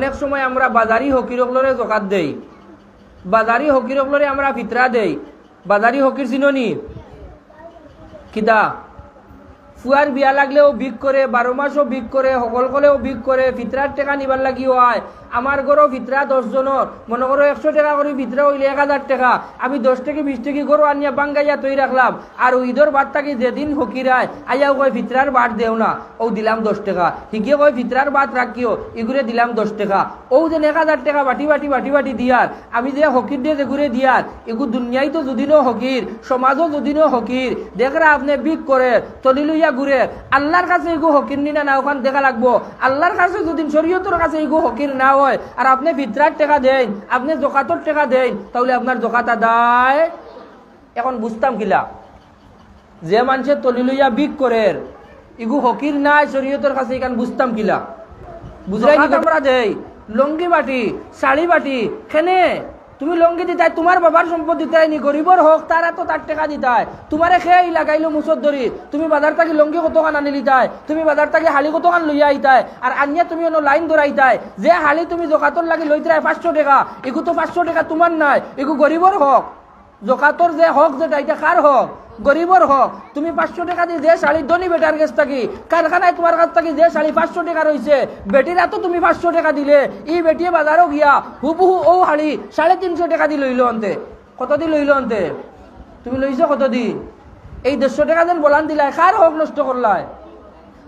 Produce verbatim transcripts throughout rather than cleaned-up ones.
অনেক সময় আমরা বাজারি ফকির অকলরে জকাত দেই, বাজারি ফকির অকলরে আমরা ফিতরা দেই। বাজারি ফকির চিনো নি? কিতা? ফুয়ার বিয়া লাগলেও ভিক করে, বারো মাসও ভিক করে, হকল কলেও ভিক করে, ফিতরার টেকা নিবার লাগিও আয়। আমার ঘরো ফিতরা দশ জনর, মনো করো একশো টেকা করি ফিতরা অইলে এক হাজার টেকা, আমি দশ টেকি বিশ টেকি ঘরো আনিয়া বাঙ্গাইয়া থই রাখলাম। আর অউ ইদর বাদ থাকি যেদিন ফকির আয়, আইয়াউ কয়, "ফিতরার বাট দেও না, অউ দিলাম দশ টেকা।" হিগিয়ে কয়, "ফিতরার বাট রাখিও, ইগুরে দিলাম দশ টেকা।" অউ যেন এক হাজার টেকা বাটি বাটি বাটি বাটি দিয়ার, আমি যে ফকিররে যেগুরে দিয়ার, ইগু দুনিয়াইত যুদিনও ফকির, সমাজও যুদিনও ফকির, দেখরা আপনে ভিক করের, থলি লইয়া ঘুরের, আল্লার কাছে ইগু ফকির নি না, না অখান দেখা লাগবো। আল্লার কাছে যুদি শরীয়তর কাছে ইগু ফকির না অয়, আর আপনে ফিতরার টেকা দেইন, আপনে জকাতর টেকা দেইন, তাইলে আপনার জকাত আদায়। এখন বুঝতাম কিলা? যে মানষে থলি লইয়া ভিক করের, ইগু ফকির নায় শরীয়তর কাছে, ইখান বুঝতাম কিলা? বুঝরায় নি? জকাত আমরা দেই, লুঙ্গি বাটি, শাড়ি বাটি, কেনে? তুমি লুঙ্গি দিতায়, তুমার বাবার সম্পদ দিতায় নি, গরিবর হক, তার আতো তার টেকা দিতায়। তুমারে কে ই লাগাইলো মুসর ধরি, তুমি বাজার থাকি লুঙ্গি কতখান আনিলিতায়, তুমি বাজার থাকি শাড়ি কতখান লইয়া আইতায়, আর আনিয়া তুমি অনো লাইন ধরাইতায়। যে শাড়ি তুমি জকাতর লাগি লইতরায় পাঁচশো টেকা, ইগু তো পাঁচশো টেকা তুমার নায়, ইগু গরিবর হক। জকাতর যে হক যেটা, ইটা কার হক? গরিবর হক। তুমি পাঁচশো টেকা দি যে শাড়ি ধনী বেটার গেছ থাকি, কারখানায় তুমার কাছ থাকি যে শাড়ি পাঁচশো টেকা রইছে, বেটির আতো তুমি পাঁচশো টেকা দিলে, ই বেটিয়ে বাজারো গিয়া হুবহু অউ শাড়ি সাড়ে তিনশো টেকা দি লইলো অন্তে। কত দি লইলো অন্তে? তুমি লইছো কত দি? এই দেড়শো টেকা যেন বলান দিলায়, কার হক নষ্ট করলায়?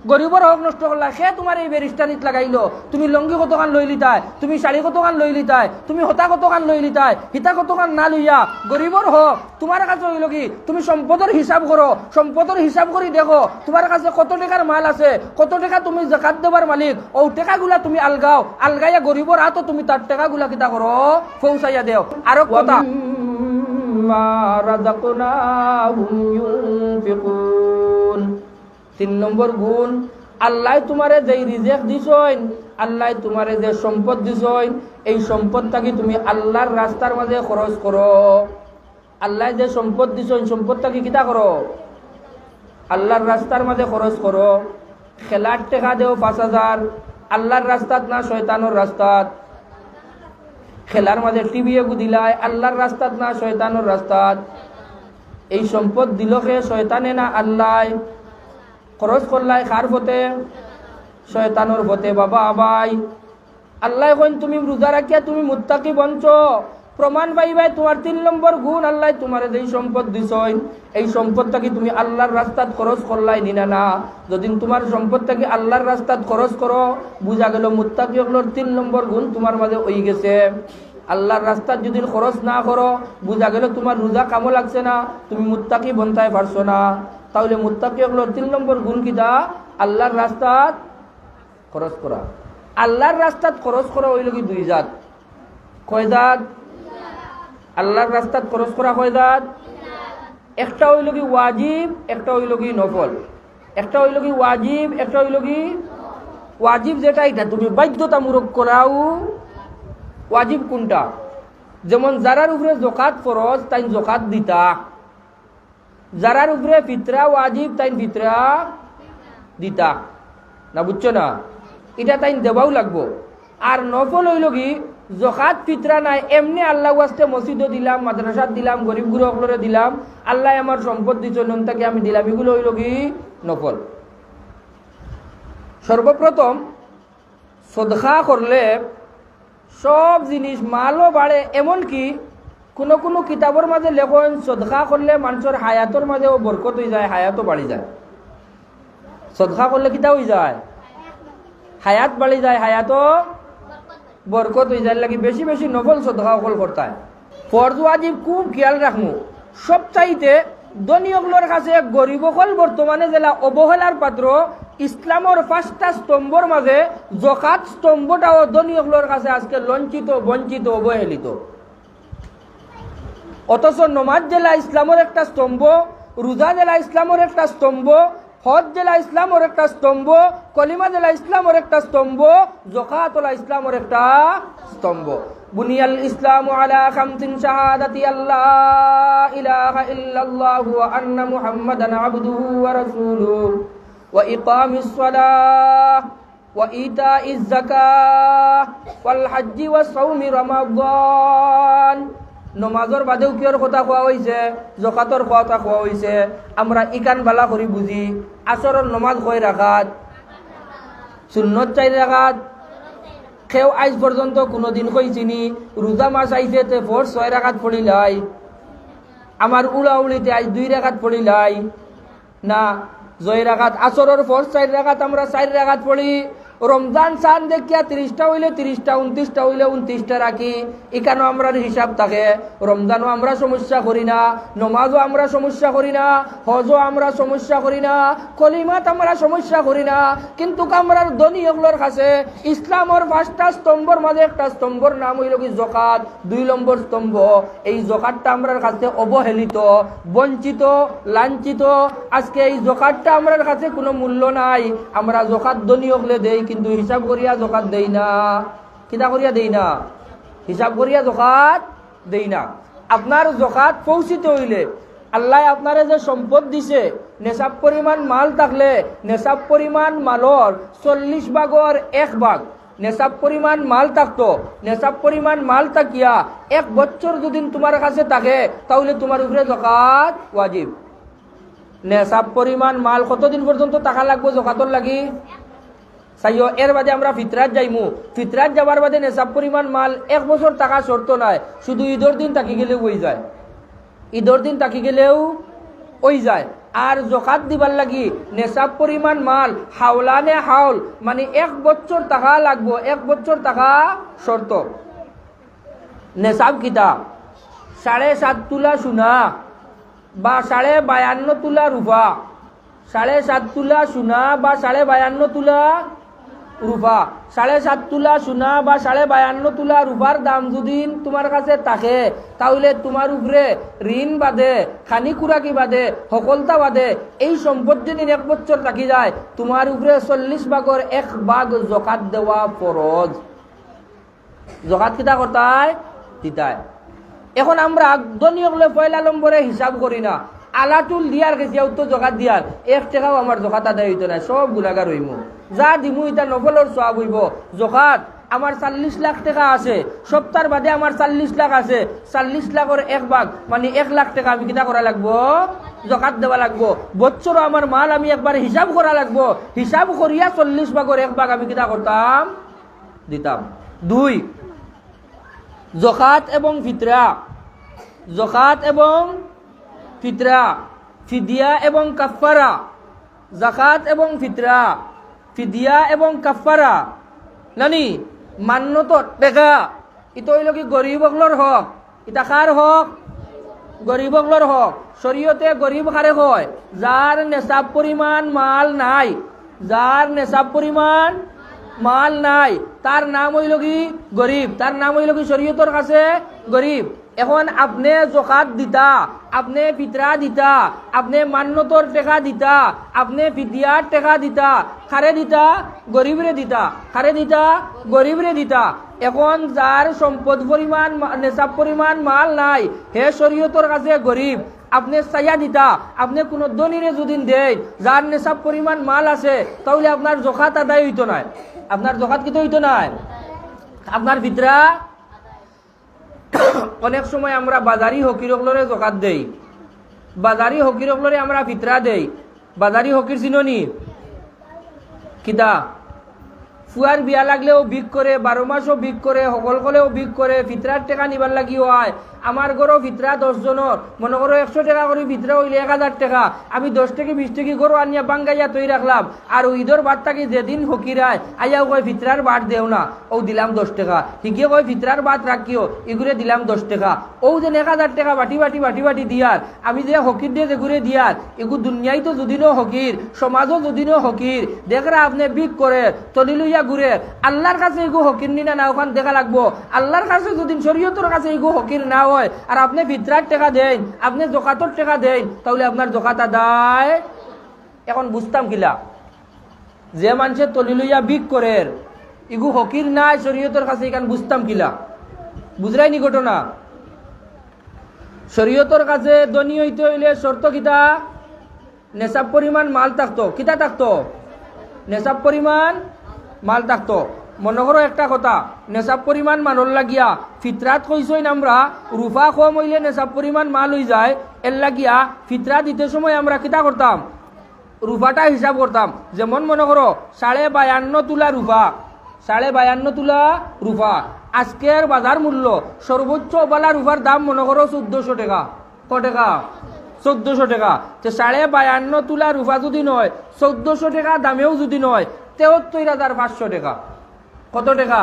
গরিবর হক নষ্ট করলায়। কে তুমারে ই ব্যারিস্টারিত লাগাইলো? তুমি লুঙ্গি কতখান লইলিতায়, তুমি শাড়ি কতখান লইলিতায়, তুমি হতা কতখান লইলিতায়, হিতা কতখান না লইয়া গরিবর হক। তুমার কাছে অইলো কি, তুমি সম্পদর হিসাব করো, সম্পদর হিসাব করি দেখো, তুমার কাছে কত টেকার মাল আছে, কত টেকা তুমি জাকাত দেবার মালিক, অউ টেকাগুলা তুমি আলগাও, আলগাইয়া গরিবর আতো তুমি তার টেকাগুলা কিতা করো, পৌঁছাইয়া দেও। আরো কথা। ومما رزقناهم ينفقون। তিন নম্বর গুণ, আল্লায় তুমারে যেই রিজেক দিছইন, আল্লায় তুমারে যে সম্পদ দিছইন, এই সম্পদ থাকি তুমি আল্লার রাস্তার মাঝে খরচ করো। আল্লায় যে সম্পদ দিছইন, সম্পদ থাকি কিতা করো? আল্লার রাস্তার মাঝে খরচ করো। খেলার টেকা দেও পাঁচ হাজার, আল্লার রাস্তাত না শয়তানর রাস্তাত? খেলার মাঝে টিভি এগু দিলায়, আল্লার রাস্তাত না শয়তানর রাস্তাত? এই সম্পদ দিলো কে, শয়তানে না আল্লায়? খরচ করলায় কার পথে? শয়তানর পথে। বাবা, আবাই, আল্লায় কইন, তুমি রোজা রাখিয়া তুমি মুত্তাকি বনছো। প্রমাণ পাইবায় তুমার তিন নম্বর গুণ, আল্লায় তুমারে যেই সম্পদ দিছইন, এই সম্পদ থাকি তুমি আল্লার রাস্তাত খরচ করলায় নি না? না। যদিন তুমার সম্পদ থাকি আল্লার রাস্তাত খরচ করো, বুঝা গেলো মুত্তাকি অকলর তিন নম্বর গুণ তুমার মাঝে অইগেছে। আল্লার রাস্তাত যদিন খরচ না করো, বুঝা গেলো তুমার রোজা কামো লাগছে না, তুমি মুত্তাকি বনতায় পারছো না। তাইলে মুত্তাকি অকলর তিন নম্বর গুণ কিতা? আল্লার রাস্তাত খরচ করা। আল্লার রাস্তাত খরচ করা অইলো কি দুই জাত। কয় জাত? আল্লার রাস্তাত খরচ করা কয় জাত? একটা অইলো কি ওয়াজিব, একটা অইলো কি নফল। একটা অইলো কি ওয়াজিব, একটা অইলো কি ওয়াজিব যেটা, ইটা তুমি বাধ্যতামূলক করাও। ওয়াজিব কুনটা? যেমন যারার উপরে জকাত ফরজ, তাইন জকাত দিতা। যারার উপরে ফিতরা ওয়াজিব, তাইন ফিতরা দিতা। না, বুঝছো না? ইটা তাইন দেওয়াও লাগবো। আর নফল অইলো কি, জকাত ফিতরা নায়, এমনে আল্লার ওয়াস্তে মসজিদো দিলাম, মাদ্রাসাত দিলাম, গরিব গুরু অকলরে দিলাম, আল্লায় আমার সম্পদ দিছইন, অন থাকি আমি দিলাম, ইগুলা অইলো কি নফল। সর্বপ্রথম সদকা করলে সব জিনিস, মালও বাড়ে, এমনকি কুনু কুনু কিতাবর মাঝে লেখইন, সদকা করলে মানষর হায়াতর মাঝেও বরকত অইযায়, হায়াতও বাড়ি যায়। সদকা করলে কিতা অইযায়? হায়াত বাড়ি যায়, হায়াতও বরকত অইযায়। এর লাগি বেশি বেশি নফল সদকা অকল করতায়। ফরজ ওয়াজিব খুব খিয়াল রাখমু। সবচাইতে ধনী অকলর কাছে গরিব অকল বর্তমানে যেলা অবহেলার পাত্র, ইসলামর পাঁচটা স্তম্ভর মাঝে জকাত স্তম্ভটাও ধনী অকলর কাছে আজকে লঞ্চিত, বঞ্চিত, অবহেলিত। অথচ নমাজ যেলা ইসলামর একটা স্তম্ভ, রোজা যেলা ইসলামর একটা স্তম্ভ, হজ যেলা ইসলামর একটা স্তম্ভ, কলিমা যেলা ইসলামর একটা স্তম্ভ, জকাত অলা ইসলামর একটা স্তম্ভ। بني الإسلام على خمس: شهادة أن لا إله إلا الله وأن محمدا عبده ورسوله وإقام الصلاة وإيتاء الزكاة والحج وصوم رمضان। নমাজর বাদেও কিয়র কথা কওয়া অইছে? জকাতর কথা কওয়া অইছে। আমরা ইখান বালা করি বুঝি, আসরর নমাজ কয় রাকাত? সুন্নত চাইর রাকাত। কেউ আইজ পর্যন্ত কুনুদিন কইছিনি, রোজা মাস আইছে তে ফরজ ছয় রাকাত পড়িলাই, আমার উড়াউড়িতে আইজ দুই রাকাত পড়িলাই। না, ছয় রাকাত, আসরর ফরজ চাইর রাকাত, আমরা চাইর রাকাত পড়ি। রমজান চান দেখিয়া তিরিশটা অইলে তিরিশটা, ঊনত্রিশটা অইলে ঊনত্রিশটা রাখি। ইখানও আমরার হিসাব থাকে। রমজানও আমরা সমস্যা করি না, নমাজও আমরা সমস্যা করি না, হজও আমরা সমস্যা করি না, কলিমাত আমরা সমস্যা করি না। কিন্তু আমরার ধনী অকলর কাছে ইসলামর পাঁচটা স্তম্ভর মাঝে একটা স্তম্ভর নাম অইলো কি? জকাত। দুই নম্বর স্তম্ভ। এই জকাতটা আমরার কাছে অবহেলিত, বঞ্চিত, লাঞ্ছিত। আজকে এই জকাতটা আমরার কাছে কুনু মূল্য নাই। আমরা জকাত ধনী অকলে দেই, কিন্তু হিসাব করিয়া জকাত দেই না। কিতা করিয়া দেই না? হিসাব করিয়া জকাত দেই না। আপনার জকাত পৌঁছিতে অইলে, আল্লায় আপনারে যে সম্পদ দিছে, নেশাব পরিমাণ মাল থাকলে, নেশাব পরিমাণ মালর চল্লিশ ভাগর এক ভাগ নেশাব পরিমাণ মাল থাকতো, নেশাব পরিমাণ মাল থাকিয়া এক বছর যদি তুমার কাছে থাকে, তাইলে তুমার উপরে জকাত ওয়াজিব। নেশাব পরিমাণ মাল কতদিন পর্যন্ত থাকা লাগবো জকাতর লাগি? চাইও, এর বাদে আমরা ফিতরাত যাইমু। ফিতরাত যাবার বাদে নেশাব পরিমাণ মাল এক বছর থাকা শর্ত নায়, শুধু ইদর দিন থাকি গেলেউ অইযায়। ইদর দিন থাকি গেলেউ অইযায়। আর জকাত দিবার লাগি নেশাব পরিমাণ মাল হাওলানে হাওল, মানি এক বছর থাকা লাগবো, এক বছর থাকা শর্ত। নেশাব কিতা? সাড়ে সাত তুলা সোনা বা সাড়ে বায়ান্ন তুলা রূপা। সাড়ে সাত তুলা সোনা বা সাড়ে বায়ান্ন তুলা রূপা। সাড়ে সাত তুলা সোনা বা সাড়ে বায়ান্ন তুলা রূপার দাম যদি তুমার কাছে থাকে, তাইলে তুমার উপরে ঋণ বাদে, খানি খুরাকি বাদে, হকলতা বাদে, এই সম্পদ যদি এক বছর থাকি যায়, তুমার উপরে চল্লিশ ভাগর এক ভাগ জকাত দেওয়া ফরজ। জকাত কিতা করতায়? দিতায়। এখন আমরা ধনী অকলে পয়লা নম্বরে হিসাব করি না, আলাটুল দিয়ার গেছি, অউ তো জকাত দিয়ার, এক টেকাও আমার জকাত আদায় অইতো নায়, সব গুনাগার অইমু। যা দিমু ইতা নফলর সওয়াব অইবো। জকাত আমার চল্লিশ লাখ টেকা আছে, সপ্তাহর বাদে আমার চল্লিশ লাখ আছে, চল্লিশ লাখর এক ভাগ, মানি এক লাখ টেকা আমি কিতা করা লাগবো? জকাত দেওয়া লাগবো। বছরও আমার মাল আমি একবার হিসাব করা লাগবো, হিসাব করিয়া চল্লিশ ভাগর এক ভাগ আমি কিতা করতাম? দিতাম। দুই, জকাত এবং ফিতরা। জকাত এবং ফিতরা, ফিদিয়া এবং কাফফারা। জকাত এবং ফিতরা, ফিদিয়া এবং কাফফারা। নানি, মান্যতর টেকা, ইতা অইলো কি গরিব অকলর হক। ইতা কার হক? গরিব অকলর হক। শরীয়তে গরিব কারে কয়? যার নেশাব পরিমাণ মাল নাই, যার নেশাব পরিমাণ মাল নাই, তার নাম অইলো কি? গরিব। তার নাম অইলো কি? শরীয়তর কাছে গরিব। এখন আপনে জকাত দিতা, আপনে ফিতরা দিতা, আপনে মান্যতর টেকা দিতা, আপনে ফিদিয়ার টেকা দিতা, কারে দিতা? গরিবরে দিতা। কারে দিতা? গরিবরে দিতা। এখন যার সম্পদ পরিমাণ মা-, নেশাব পরিমাণ মাল নাই, হে শরীয়তর কাছে গরিব, আপনে চাইয়া দিতা, আপনে কুনু ধনীরে যদি দেইন, যার নেশাব পরিমাণ মাল আছে, তাইলে আপনার জকাত আদায় অইতো নায়। আপনার জকাত কিতা অইতো নায়? আপনার ফিতরা। অনেক সময় আমরা বাজারি ফকির অকলরে জকাত দেই, বাজারি ফকির অকলরে আমরা ফিতরা দেই। বাজারি ফকির চিনো নি? কিতা? ফুয়ার বিয়া লাগলেও ভিক করে, বারো মাসও ভিক করে, হকল কলেও ভিক করে, ফিতরার টেকা নিবার লাগিও আয়। আমার ঘরো ফিতরা দশ জনর, মনো করো একশো টেকা করি ফিতরা অইলে এক হাজার টেকা। আমি দশ টেকি বিশ টেকি ঘরো আনিয়া বাঙ্গাইয়া থই রাখলাম। আর অউ ইদর বাদ থাকি যেদিন ফকির আয়, আইয়াউ কয়, "ফিতরার বাট দেও না, অউ দিলাম দশ টেকা।" হিগিয়ে কয়, "ফিতরার বাট রাখিও, ইগুরে দিলাম দশ টেকা।" অউ যেন এক হাজার টেকা বাটি বাটি, বাটি বাটি দিয়ার, আমি যে ফকিররে যেগুরে দিয়ার, ইগু দুনিয়াইত যুদিনও ফকির, সমাজও যুদিনও ফকির, দেখরা আপনে ভিক করের, থলি লইয়া ঘুরের, আল্লার কাছে ইগু ফকির নি না, না অখান দেখা লাগবো। আল্লার কাছে যুদি শরীয়তর কাছে ইগু ফকির না অয়, আর আপনে ফিতরার টেকা দেইন, আপনে জকাতর টেকা দেইন, তাইলে আপনার জকাত আদায়। এখন বুঝতাম কিলা? যে মানষে থলি লইয়া ভিক করের, ইগু ফকির নায় শরীয়তর কাছে, ইখান বুঝতাম কিলা? বুঝরায়নি ঘটনা? শরীয়তর কাছে ধনী অইতে অইলে শর্ত কিতা? নেশাব পরিমাণ মাল থাকতো। কিতা থাকতো? নেশাব পরিমাণ মাল থাকতো। মনো করো একটা কথা, নেশাব পরিমাণ মালর লাগিয়া ফিতরাত কইছইন আমরা, রুফা কম অইলে নেশাব পরিমাণ মাল অইযায়, এর লাগিয়া ফিতরা দিতে সময় আমরা কিতা করতাম? রুফাটা হিসাব করতাম। যেমন মনো করো, সাড়ে বায়ান্ন তুলা রুফা, সাড়ে বায়ান্ন তুলা রুফা, আজকের বাজার মূল্য সর্বোচ্চ বালা রুফার দাম মনো করো চৌদ্দশো টেকা। ক টেকা? চৌদ্দশো টেকা। তে সাড়ে বায়ান্ন তুলা রুফা যুদি নয়, চৌদ্দশো টেকা দামেও যুদি নয়, তেহত্তইর হাজার পাঁচশো টেকা। কত টেকা?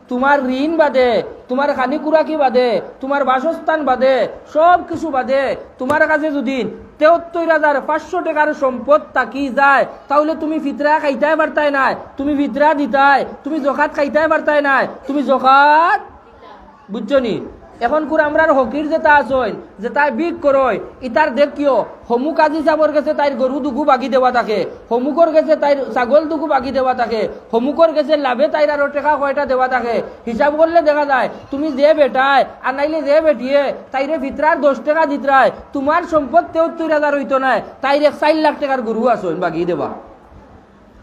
তুমার ঋণ বাদে, তুমার খানি খুরাকি বাদে, তুমার বাসস্থান বাদে, সব কিছু বাদে, তুমার কাছে যুদি তেহত্তইর হাজার পাঁচশো টেকার সম্পদ থাকি যায়, তাইলে তুমি ফিতরা খাইতায় পারতায় নায়, তুমি ফিতরা দিতায়, তুমি জকাত খাইতায় পারতায় নায়, তুমি জকাত, বুঝছো নি? এখন কুর আমরার হকির যেতা আছইন, যেতায় ভিক করইন, ইতার দেখিও, হমুক আজি সাবর গেছে তাইর গরু দুগু বাগি দেওয়া থাকে, হমুকর গেছে তাইর ছাগল দুগু বাগি দেওয়া থাকে, হমুকর গেছে লাভে তাইর আরো টেকা কয়টা দেওয়া থাকে। হিসাব করলে দেখা যায়, তুমি যে বেটায়, আর নাইলে যে বেটিয়ে, তাইরে ফিতরার দশ টেকা দিতরায়, তুমার সম্পদ তেহত্তইর হাজার অইতো নায়, তাইর এক চাইর লাখ টেকার গরু আছইন বাগি দেওয়া।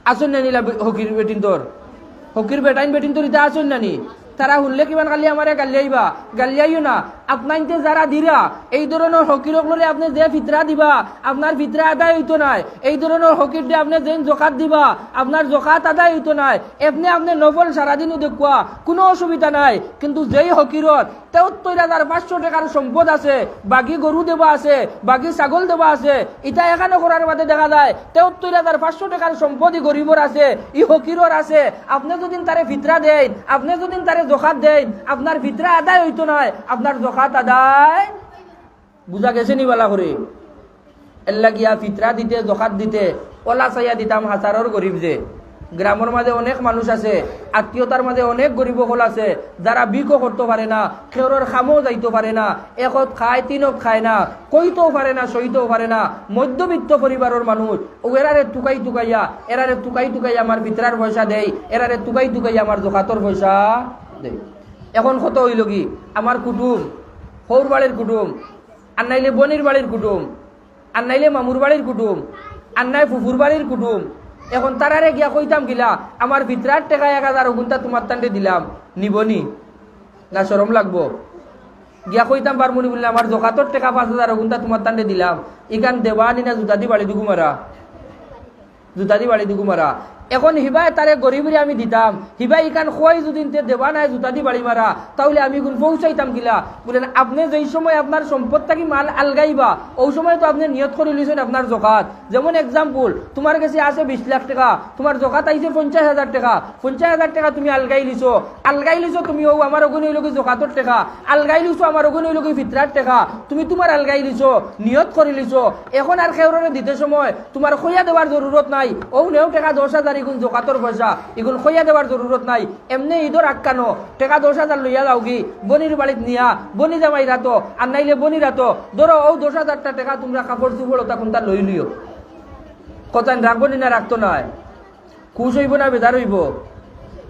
আছইন না নি লা-, হকির বেটিন্তর? হকির বেটাইন বেটিন্তর ইতা আছইন না নি? তারা হুনলে কিমান খালি আমারে গালিয়াইবা, গালিয়াইও না। আপনাইন্তে যারা দিরা, এই ধরনর হকির অকলরে আপনে যে ফিতরা দিবা, আপনার ফিতরা আদায় অইতো নায়। এই ধরনর হকিররে আপনে যেইন জকাত দিবা, আপনার জকাত আদায় অইতো নায়। এমনে আপনে নফল সারাদিনও দেখুয়া, কুনু অসুবিধা নাই। কিন্তু যেই হকিরর তেহত্তইর হাজার পাঁচশো টেকার সম্পদ আছে, বাগি গরু দেওয়া আছে, বাগি ছাগল দেওয়া আছে, ইতা এখানো করার বাদে দেখা যায় তেহত্তইর হাজার পাঁচশো টেকার সম্পদ ই গরিবর আছে, ই হকিরর আছে। আপনে যুদি তারে ফিতরা দেইন, আপনে যুদি তারে জকাত দেইন, আপনার ফিতরা আদায় অইতো নায়, আপনার জকাত আদায়। বুঝা গেছে নি বালা করি? এর লাগিয়া ফিতরা দিতে, জকাত দিতে, অলা চাইয়া দিতাম, হাজারর গরিব যে। গ্রামর মাঝে অনেক মানুষ আছে, আত্মীয়তার মাঝে অনেক গরিব অকল আছে, যারা ভিকও করতো পারে না, কেউরর কামও যাইতো পারে না, এক অক্ত খায়, তিন অক্ত খায় না, কইতেও পারে না, সইতেও পারে না, মধ্যবিত্ত পরিবারর মানুষ। অউ এরারে তুকাই তুকাইয়া, এরারে তুকাই তুকাইয়া আমার ফিতরার পয়সা দেই, এরারে তুকাই তুকাইয়া আমার জকাতর পয়সা দেই। এখন কত অইলো কি, আমার কুটুম, হউর বাড়ির কুটুম, আর নাইলে বইনর বাড়ির কুটুম, আর নাইলে মামুর বাড়ির কুটুম, আর নায় ফুফুর বাড়ির কুটুম। এখন তারারে গিয়া কইতাম কিলা, আমার ফিতরার টেকা এক হাজার অগুনতা তুমার তানরে দিলাম, নিবো নি? না শরম লাগবো? গিয়া কইতাম পারমু নি বুলে, আমার জকাতর টেকা পাঁচ হাজার অগুনতা তুমার তানরে দিলাম, ইখান দেবা নি না জুতা দি বাড়ি দুগু মারা? জুতা দি বাড়ি দুগু মারা। এখন হিবায় তারে গরিবরে আমি দিতাম, হিবায় ইখান কয় যুদি তে দেবা নায় জুতা দি বাড়ি মারা, তাইলে আমি ইগুন পৌঁছাইতাম কিলা? বুলেন, আপনে যেই সময় আপনার সম্পদ থাকি মাল আলগাইবা, অউ সময় তো আপনে নিয়ত করিলিছইন আপনার জকাত। যেমন example, তুমার গেছে আছে বিশ লাখ টেকা, তুমার জকাত আইছে পঞ্চাশ হাজার টেকা, পঞ্চাশ হাজার টেকা তুমি আলগাইলিছো, আলগাইলিছো তুমি, অউ আমার অগুন অইলো কি জকাতর টেকা, আলগাইলিছো আমার অগুন অইলো কি ফিতরার টেকা, তুমি তুমার আলগাইলিছো, নিয়ত করিলিছো। এখন আর কেউররে দিতে সময় তুমার কইয়া দেওয়ার জরুরত নাই। অউ নেও টেকা দশ হাজার, ইগুন জকাতর পয়সা, ইগুন কইয়া দেওয়ার জরুরত নাই। এমনে ইদর আক্কানো টেকা দশ হাজার লইয়া যাওগি, বইনর বাড়িত নিয়া, বইন জামাইর আতো, আর নাইলে বইনর আতো। ধরো, অউ দশ হাজারটা টেকা তুমরা কাপড় চুপড় অতা কুনতা লইলিও। কথাইন রাখবো নি না রাখতো নায়? খুশ অইবো না বেজার অইবো?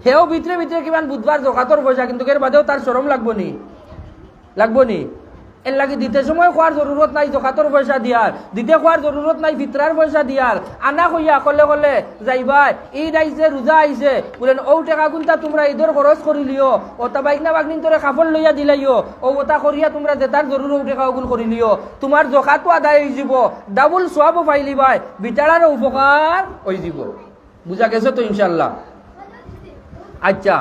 হেও ভিতরে ভিতরে কিমান বুধবার জকাতর পয়সা, কিন্তু এর বাদেও তার শরম লাগবো নি? লাগবো নি? এর লাগি দিতে সময় কওয়ার জরুরত নাই জকাতর পয়সা দিয়ার, দিতে কওয়ার জরুরত নাই ফিতরার পয়সা দিয়ার। আনা কইয়া কলে কলে যাইবায়, ইদ আইছে, রুজা আইছে, বুলেন, অউ টেকা কুনতা তুমরা ইদর খরচ করিলিও, অতা ভাইগনা ভাগনিন্তরে কাপড় লইয়া দিলাইও, অউ অতা করিয়া তুমরা যেতার জরুর অউ টেকা অগুন করিলিও, তুমার জকাতও আদায় অইযিবো, double সওয়াবও পাইলিবায়, বেটারারও উপকার অইযিবো। বুঝা গেছে তো ইনশাআল্লাহ? আচ্ছা,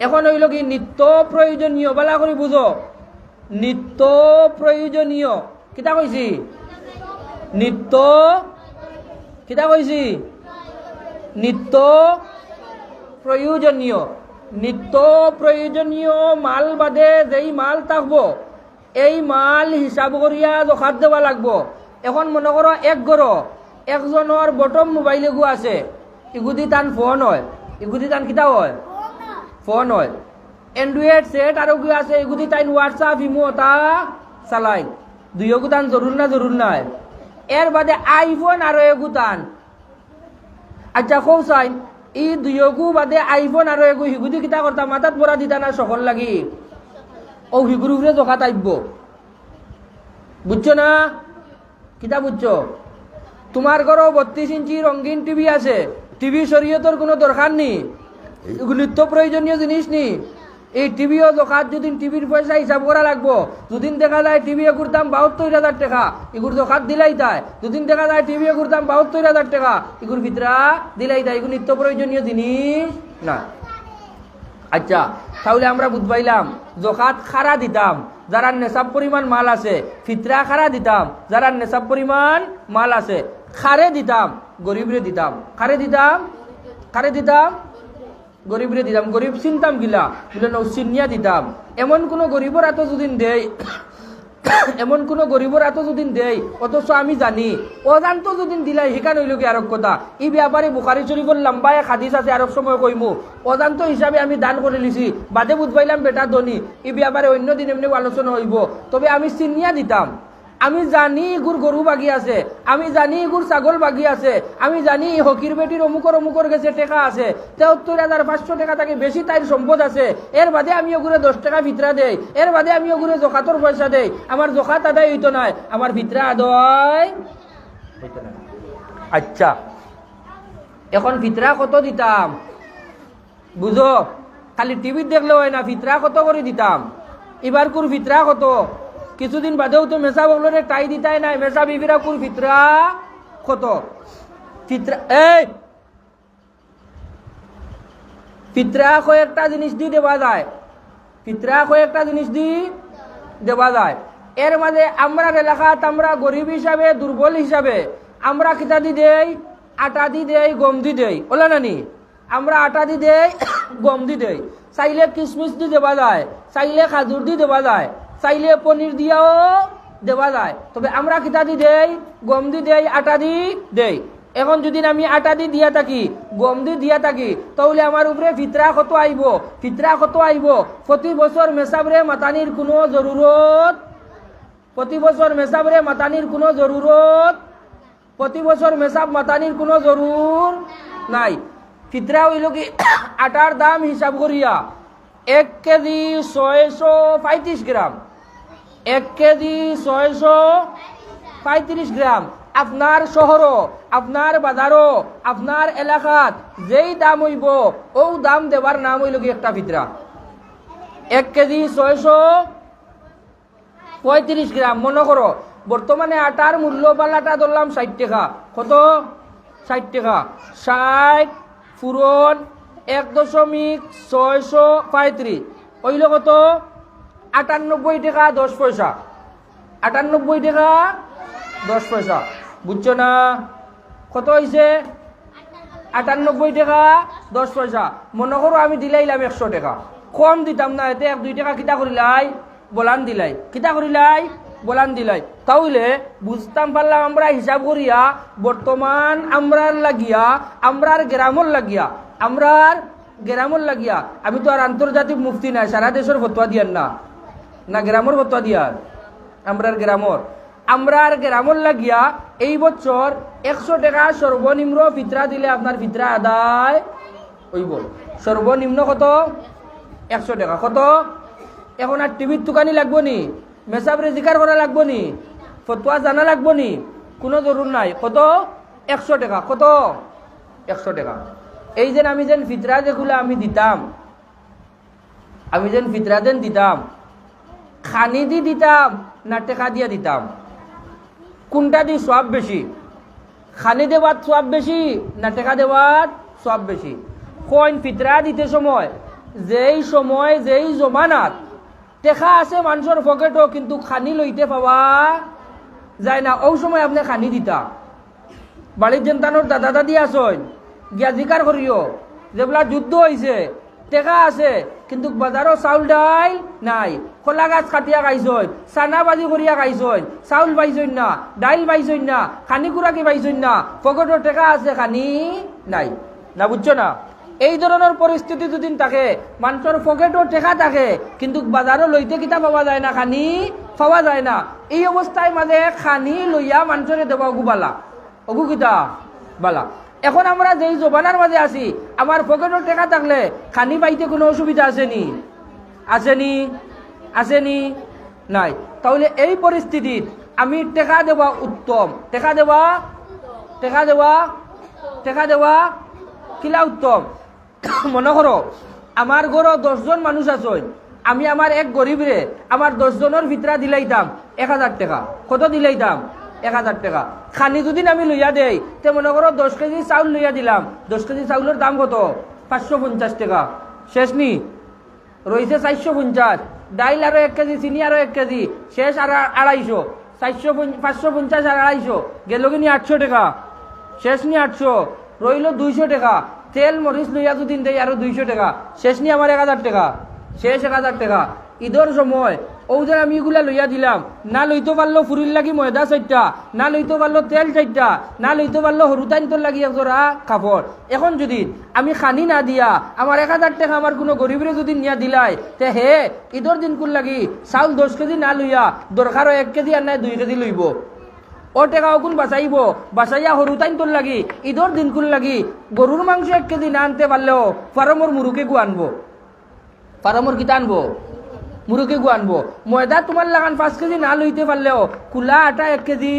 এখন অইলো কি নিত্য প্রয়োজনীয়, বালা করি বুঝো, নিত্য প্রয়োজনীয়। কিতা কইছি? নিত্য, কিতা কইছি? নিত্য প্রয়োজনীয়। নিত্য প্রয়োজনীয় মাল বাদে যেই মাল থাকবো, এই মাল হিসাব করিয়া জকাত দেওয়া লাগবো। এখন মনো করো এক ঘরো একজনর bottom mobile এগু আছে, ইগুদি তান phone অয়, ইগুদি তান কিতা অয়? Phone অয়। Android set আরোগু আছে, ইগুদি তাইন WhatsApp, ইমো অতা চালাইন। দুইওগু তান জরুর না জরুর নায়? এর বাদে iPhone আরো এগু তান। আচ্ছা, কও চাইন, ই দুইওগু বাদে iPhone আরো এগু হিগুদি কিতা করতা? মাথাত ভরা দিতা না সকল লাগি? অউ হিগুর উপরে জকাত আইবো। বুঝছো না? কিতা বুঝছো? তুমার ঘরো বত্রিশ ইঞ্চি রঙিন টিভি আছে, টিভি শরীয়তর কুনু দরকার নি, ইগু নিত্য প্রয়োজনীয় জিনিস নি। এই টিভি ও জকাত যুদিন টিভির পয়সা হিসাব করা লাগবো, যুদিন দেখা যায় টিভি এগুর দাম বাহাত্তর হাজার টেকা, ইগুর জকাত দিলাইতায়। যুদিন দেখা যায় টিভি এগুর দাম বাহাত্তর হাজার টেকা, ইগুর ফিতরা দিলাইতায়, ইগু নিত্য প্রয়োজনীয় জিনিস না। আচ্ছা, তাইলে আমরা বুঝবাইলাম, জকাত কারা দিতাম? যারার নেশাব পরিমাণ মাল আছে। ফিতরা কারা দিতাম? যারার নেশাব পরিমাণ মাল আছে। কারে দিতাম? গরিবরে দিতাম। কারে দিতাম? কারে দিতাম? গরিবরে দিতাম। গরিব চিনতাম কিলা? বুলে, নৌ চিনিয়া দিতাম। এমন কুনু গরিবর আতো যুদিন দেই, এমন কুনু গরিবর আতো যুদিন দেই, অথচ আমি জানি, অজান্তো যুদিন দিলাই, হিখান অইলো গি আরক কথা। ই ব্যাপারে বুখারী শরীফর লম্বা এক হাদিস আছে, আরক সময় কইমু। অজান্তো হিসাবে আমি দান করিলিছি, বাদে বুঝবাইলাম বেটা ধনী, ই ব্যাপারে অইন্য দিন এমনে আলোচনা অইবো। তবে আমি চিনিয়া দিতাম। আমি জানি ইগুর গরু বাগি আছে, আমি জানি ইগুর ছাগল বাগি আছে, আমি জানি ই হকির বেটির অমুকর অমুকর গেছে টেকা আছে, তেহাত্তর হাজার পাঁচশো টেকা থাকি বেশি তাইর সম্পদ আছে, এরবাদে আমি অগুরে দশ টেকা ফিতরা দেই, এরবাদে আমি অগুরে জকাতর পয়সা দেই, আমার জকাত আদায় অইতো নায়, আমার ফিতরা আদায় অইতো নায়। আচ্ছা, এখন ফিতরা কত দিতাম? বুঝো, খালি টিভিত দেখলে অয় না, ফিতরা কত করি দিতাম? ইবারকুর ফিতরা কত? কিছুদিন বাদেউ তো মেসাব অকলরে টাই দিতায় নায়, মেসাব ইবারকুর ফিতরা কত? ফিতরা, এই, ফিতরা কয়েকটা জিনিস দি দেওয়া যায়, ফিতরা কয়েকটা জিনিস দি দেওয়া যায়। এর মাঝে আমরার এলাকাত আমরা গরিব হিসাবে, দুর্বল হিসাবে আমরা কিতা দি দেই? আটা দি দেই, গম দি দেই, অলা নানি? আমরা আটা দি দেই, গম দি দেই, চাইলে কিশমিশ দি দেওয়া যায়, চাইলে খাজুর দি দেওয়া যায়, চাইলে পনির দিয়াও দেওয়া যায়। তবে আমরা কিতা দি দেই? গম দি দেই, আটা দি দেই। এখন যুদিন আমি আটা দি দিয়া থাকি, গম দি দিয়া থাকি, তাইলে আমার উপরে ফিতরা কত আইবো? ফিতরা কত আইবো? প্রতি বছর মেসাবরে মাতানির কুনু জরুরত, প্রতি বছর মেসাবরে মাতানির কুনু জরুরত, প্রতি বছর মেসাব মাতানির কুনু জরুর নাই। ফিতরা অইলো গি আটার দাম হিসাব করিয়া এক কেজি ছয়শো পঁয়ত্রিশ গ্রাম, এক কেজি ছয়শো পঁয়ত্রিশ গ্রাম। আপনার শহরো, আপনার বাজারো, আপনার এলাকাত যেই দাম অইবো, অউ দাম দেবার নাম অইলো গি একটা ফিতরা। এক কেজি ছয়শো পঁয়ত্রিশ গ্রাম। মনো করো, বর্তমানে আটার মূল্য, বালাটা ধরলাম ষাইট টেকা। কত? ষাইট টেকা। ষাইট পূরণ এক দশমিক ছয়শো পঁয়ত্রিশ অইলো কত? আটানব্বই টেকা দশ পয়সা। আটানব্বই টেকা দশ পয়সা। বুঝছো না? কত অইছে? আটানব্বই টেকা দশ পয়সা। মনো করো আমি দিলাইলাম একশো টেকা, কম দিতাম না, এতে এক দুই টেকা কিতা করিলাই? বলান দিলাই। কিতা করিলাই? বলান দিলাই। তাইলে বুঝতাম পারলাম আমরা হিসাব করিয়া, বর্তমান আমরার লাগিয়া, আমরার গ্রামর লাগিয়া, আমরার গ্রামর লাগিয়া, আমি তো আর আন্তর্জাতিক মুফতি নায়, সারা দেশর ফতোয়া দিয়ার না, না গ্রামর ফতোয়া দিয়ার, আমরার গ্রামর, আমরার গ্রামর লাগিয়া এই বছর একশো টেকা সর্বনিম্ন ফিতরা দিলে আপনার ফিতরা আদায় অইবো। সর্বনিম্ন কত? একশো টেকা। কত? এখন আর টিভিত তুকানি লাগবো নি? মেসাবরে জিকার করা লাগবো নি? ফতোয়া জানা লাগবো নি? কুনু জরুর নাই। কত? একশো টেকা। কত? একশো টেকা। এই যেন আমি যেন ফিতরা যেগুলা আমি দিতাম, আমি যেন ফিতরা যেন দিতাম, খানি দি দিতাম না টেকা দিয়া দিতাম? কুনটা দি সওয়াব বেশি? খানি দেওয়াত সওয়াব বেশি না টেকা দেওয়াত সওয়াব বেশি? কইন ফিতরা দিতে সময়, যেই সময়, যেই জমানাত টেকা আছে মানষর পকেটো, কিন্তু খানি লইতে পাওয়া যায় না, অউ সময় আপনে খানি দিতা। বাড়িত যেন তানর দাদা দাদি আছইন, গিয়া জিকার করিও, যেবলা যুদ্ধ অইছে, টেকা আছে, কিন্তু বাজারো চাউল ডাইল নাই। কলা গাছ কাটিয়া খাইছইন, চানা বাজি করিয়া খাইছইন, চাউল পাইছইন না, ডাইল পাইছইন না, খানি কুরাকি পাইছইন না, পকেটো টেকা আছে, খানি নাই। না, বুঝছো না? এই ধরনর পরিস্থিতি যুদিন থাকে, মানষর পকেটো টেকা থাকে, কিন্তু বাজারো লইতে কিতা পাওয়া যায় না, খানি পাওয়া যায় না। এই অবস্থার মাঝে খানি লইয়া মানষরে দেওয়া অগু বালা। অগু কিতা? বালা। এখন আমরা যেই জমানার মাঝে আছি, আমার পকেটো টেকা থাকলে খানি পাইতে কুনু অসুবিধা আছে নি? আছে নি? আছে নি? নাই। তাইলে এই পরিস্থিতিত আমি টেকা দেওয়া উত্তম। টেকা দেওয়া, টেকা দেওয়া, টেকা দেওয়া কিলা উত্তম? মনো করো, আমার ঘরো দশ জন মানুষ আছইন, আমি আমার এক গরিবরে আমার দশ জনর ফিতরা দিলাইতাম এক হাজার টেকা। কত দিলাইতাম? এক হাজার টেকা। খানি যুদি আমি লইয়া দেই, তে মনো করো দশ কেজি চাউল লইয়া দিলাম, দশ কেজি চাউলর দাম কত? পাঁচশো পঞ্চাশ টেকা। শেষ নি? রইছে চাইরশো পঞ্চাশ। ডাইল আরো এক কেজি, চিনি আরো এক কেজি, শেষ আর আড়াইশো। চাইরশো পঞ্চ-, পাঁচশো পঞ্চাশ আর আড়াইশো, গেল কি নি আটশো টেকা? শেষ নি আটশো? রইল দুইশো টেকা। তেল মরিচ লইয়া যুদি দেই আরো দুইশো টেকা, শেষ নি আমার এক হাজার টেকা? শেষ এক হাজার টেকা। ইদর সময় অউ যে আমি ইগুলা লইয়া দিলাম, না লইতো পারলো ফুরির লাগি ময়দা চাইরটা, না লইতো পারলো তেল চাইরটা, না লইতো পারলো হুরুতাইন্তর লাগি এক জোড়া কাপড়। এখন যুদি আমি খানি না দিয়া আমার এক হাজার টেকা আমার কুনু গরিবরে যুদি নিয়া দিলাই, তে হে ইদর দিনকুর লাগি চাউল দশ কেজি না লইয়া দরকার অয় এক কেজি আর নায় দুই কেজি লইবো। অউ টেকা অগুন বাচাইবো, বাচাইয়া হুরুতাইন্তর লাগি, ইদর দিনকুর লাগি গরুর মাংস এক কেজি না আনতে পারলেও ফার্মর মুরুগ এগু আনবো। ফার্মর কিতা আনবো? মুরুগ এগু আনবো। ময়দা তুমার লাখান পাঁচ কেজি না লইতে পারলেও কুলা আটা এক কেজি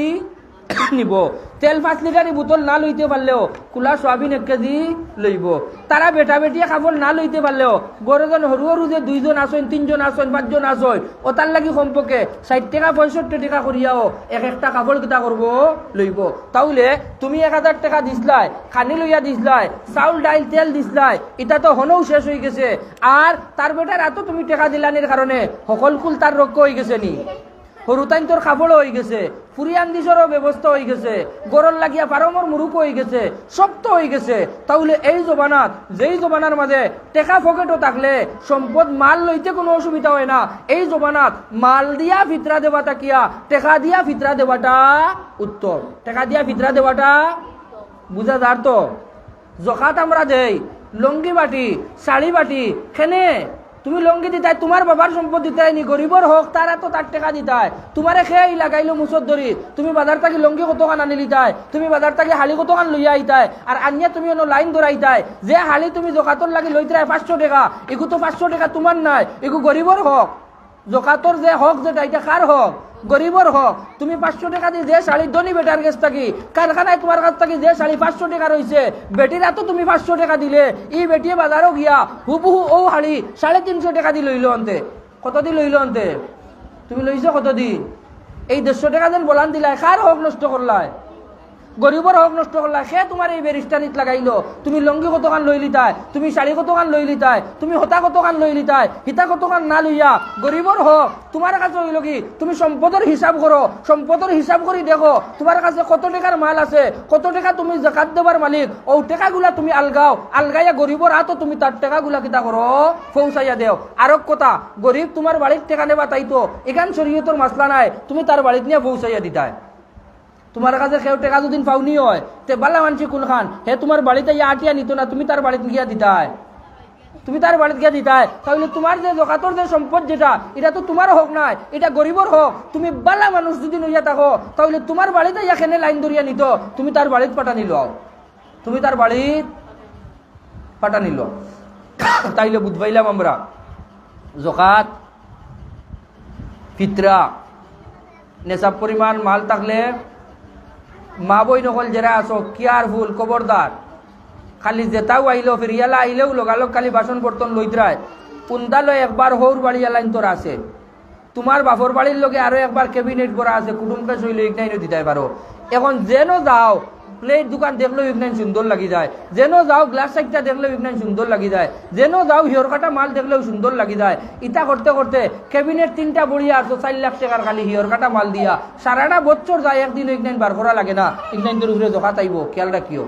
নিবো। তেল পাঁচ লিটারি বোতল না লইতে পারলেও কুলা সয়াবিন এক কেজি লইবো। তারা বেটা বেটিয়ে কাপড় না লইতে পারলেও ঘরো যেন হুরু হুরু যে দুইজন আছইন, তিনজন আছইন, পাঁচজন আছইন, অতার লাগি কমপক্ষে ষাইট টেকা পঁয়ষট্টি টেকা করিয়াও এক একটা কাপড় কিতা করবো? লইবো। তাইলে তুমি এক হাজার টেকা দিছলায়, খানি লইয়া দিছলায়, চাউল ডাইল তেল দিছলায়, ইতা তো হনউ শেষ অইগেছে। আর তার বেটার আতো তুমি টেকা দিলানির কারণে হকলকুল তার রক্ষা অইগেছে নি? হুরুতাইন্তর কাপড়ও অইগেছে, ফুরিয়ান্দিসরও ব্যবস্থা অইগেছে, ঘরর লাগিয়া ফার্মর মুরুগও অইগেছে, সব তো অইগেছে। তাইলে এই জমানাত, যেই জমানার মাঝে টেকা পকেটো থাকলে সম্পদ মাল লইতে কুনু অসুবিধা অয় না, এই জমানাত মাল দিয়া ফিতরা দেওয়া থাকিয়া টেকা দিয়া ফিতরা দেওয়াটা উত্তম। টেকা দিয়া ফিতরা দেওয়াটা বুঝা যার তো? জকাত আমরা দেই, লুঙ্গি বাটি, শাড়ি বাটি, কেনে? তুমি লুঙ্গি দিতায়, তুমার বাবার সম্পদ দিতায় নি, গরিবর হক, তার আতো তার টেকা দিতায়। তুমারে কে ই লাগাইলো মুসর ধরি, তুমি বাজার থাকি লুঙ্গি কতখান আনিলিতায়, তুমি বাজার থাকি শাড়ি কতখান লইয়া আইতায়, আর আনিয়া তুমি অনো লাইন ধরাইতায়। যে শাড়ি তুমি জকাতর লাগি লইতরায় পাঁচশো টেকা, ইগু তো পাঁচশো টেকা তুমার নায়, ইগু গরিবর হক। জকাতর যে হক যেটা, ইটা কার হক? গরিবর হক। তুমি পাঁচশো টেকা দি যে শাড়ি ধনী বেটার গেছ থাকি, কারখানায় তুমার কাছ থাকি যে শাড়ি পাঁচশো টেকা রইছে, বেটির আতো তুমি পাঁচশো টেকা দিলে, ই বেটিয়ে বাজারো গিয়া হুবহু অউ শাড়ি সাড়ে তিনশো টেকা দি লইলো অন্তে। কত দি লইলো অন্তে? তুমি লইছো কত দি? এই দেড়শো টেকা যেন বলান দিলায়, কার হক নষ্ট করলায়? গরিবর হক নষ্ট করলায়। কে তুমারে ই ব্যারিস্টারিত লাগাইলো? তুমি লুঙ্গি কতখান লইলিতায়, তুমি শাড়ি কতখান লইলিতায়, তুমি হতা কতখান লইলিতায়, হিতা কতখান না লইয়া গরিবর হক। তুমার কাছে অইলো কি, তুমি সম্পদর হিসাব করো, সম্পদর হিসাব করি দেখো তুমার কাছে কত টেকার মাল আছে, কত টেকা তুমি জাকাত দেবার মালিক, অউ টেকাগুলা তুমি আলগাও, আলগাইয়া গরিবর আতো তুমি তার টেকাগুলা কিতা করো, পৌঁছাইয়া দেও। আরক কথা, গরিব তুমার বাড়িত টেকা নেবা তাই তো, ইখান শরীয়তর মাসলা নায়, তুমি তার বাড়িত নিয়া পৌঁছাইয়া দিতায়। তুমার কাছে কেউ টেকা যুদি পাওনি অয়, তে বালা মানষি কুনখান, হে তুমার বাড়িত আইয়া আটিয়া নিতো না, তুমি তার বাড়িত গিয়া দিতায়, তুমি তার বাড়িত গিয়া দিতায়। তাইলে তুমার যে জকাতর যে সম্পদ যেটা, ইটা তো তুমার হক নায়, ইটা গরিবর হক। তুমি বালা মানুষ যুদি অইয়া থাকো, তাইলে তুমার বাড়িত আইয়া কেনে লাইন ধরিয়া নিতো, তুমি তার বাড়িত পাঠানিলাও, তুমি তার বাড়িত পাঠানিলাও। তাইলে বুঝ পাইলাম আমরা, জকাত, ফিতরা, নেশাব পরিমাণ মাল থাকলে মা বইন অকল যেরা আছো, careful, খবরদার। খালি যেতাউ আইলো, ফেরিয়ালা আইলেউ লগালগ খালি বাসন বর্তন লইতরায়। উন্দালো একবার হউর বাড়িয়ালাইন্তর আছে। তুমার বাপর বাড়ির লগে আরো একবার cabinet ভরা আছে, কুটুম কেশ অইলে ইগনাইনও দিতায় পারো। এখন যেনো যাও, plate দুখান দেখলেউ ইগনাইন সুন্দর লাগি যায়, যেনো যাও glass চাইরটা দেখলেউ ইগনাইন সুন্দর লাগি যায়, যেনো যাও হিয়র কাটা মাল দেখলেউ সুন্দর লাগি যায়। ইতা করতে করতে cabinet তিনটা বড়িয়া আছো, চাইর লাখ টেকার খালি হিয়র কাটা মাল দিয়া, সারাটা বছর যায়, একদিনও ইগনাইন বার করা লাগে না, ইগনাইন্তর উপরে জকাত আইবো, খেয়াল রাখিও।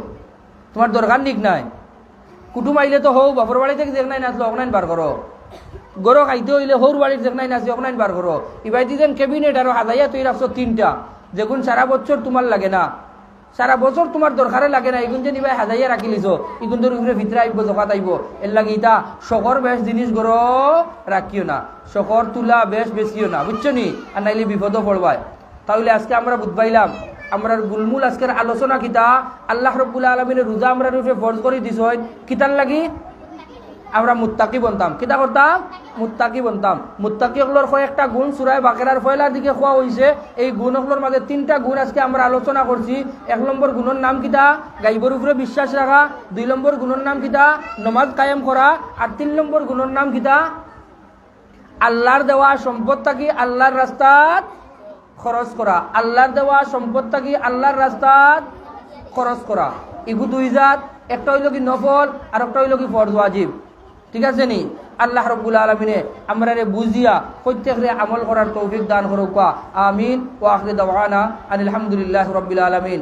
তুমার দরকার নি ইগনাইন? কুটুম আইলে তো হউ, বাপর বাড়ি থাকি যেগনাইন আনলো, অগনাইন বার করো। ঘরো খাইতে অইলে হউর বাড়ির যেগনাইন আছে, অগনাইন বার করো। ইবায়দি যেন cabinet আরো হাজাইয়া তৈরি রাখছো তিনটা, যেগুন সারা বছর তুমার লাগে না, সারা বছর তুমার দরকারে লাগে না, ইগুন যেন ইবায় হাজাইয়া রাখিলিছো, ইগুনতর উপরে ফিতরা আইবো, জকাত আইবো। এরলাগি ইতা শখর বেশ জিনিস ঘরো রাখিও না, শখর তুলা বেশ বেচিও না, বুঝছো নি? আর নাইলে বিপদো পড়বায়। তাইলে আজকে আমরা বুঝ পাইলাম, আমরার গুলমুল আজকের আলোচনা কিতা? আল্লাহ রব্বুল আলামিনে রোজা আমরার উপরে ফরজ করি দিছইন, কিতার লাগি? আমরা মুত্তাকি বনতাম। কিতা করতাম? মুত্তাকি বনতাম। মুত্তাকি অকলর কয়েকটা গুণ সূরায়ে বাকারার পয়লার দিকে কওয়া অইছে। এই গুণ অকলর মাঝে তিনটা গুণ আজকে আমরা আলোচনা করছি। এক নম্বর গুণর নাম কিতা? গাইবর উপরে বিশ্বাস রাখা। দুই নম্বর গুণর নাম কিতা? নমাজ কায়েম করা। আর তিন নম্বর গুণর নাম কিতা? আল্লাহর দেওয়া সম্পদ থাকি আল্লাহর রাস্তাত খরচ করা। আল্লাহর দেওয়া সম্পদ থাকি আল্লাহর রাস্তাত খরচ করা। ইগু দুই জাত, একটা অইলো কি নফল, আর একটা অইলো কি ফরজ ওয়াজিব। ঠিক আছে নি? আল্লাহ রাব্বুল আলামিনে আমরারে বুঝিয়া প্রত্যেকরে আমল করার তৌফিক দান করউক্কা। আমিন। ওয়া আখিরু দাওয়ানা আনিল হামদুলিল্লাহি রাব্বিল আলামিন।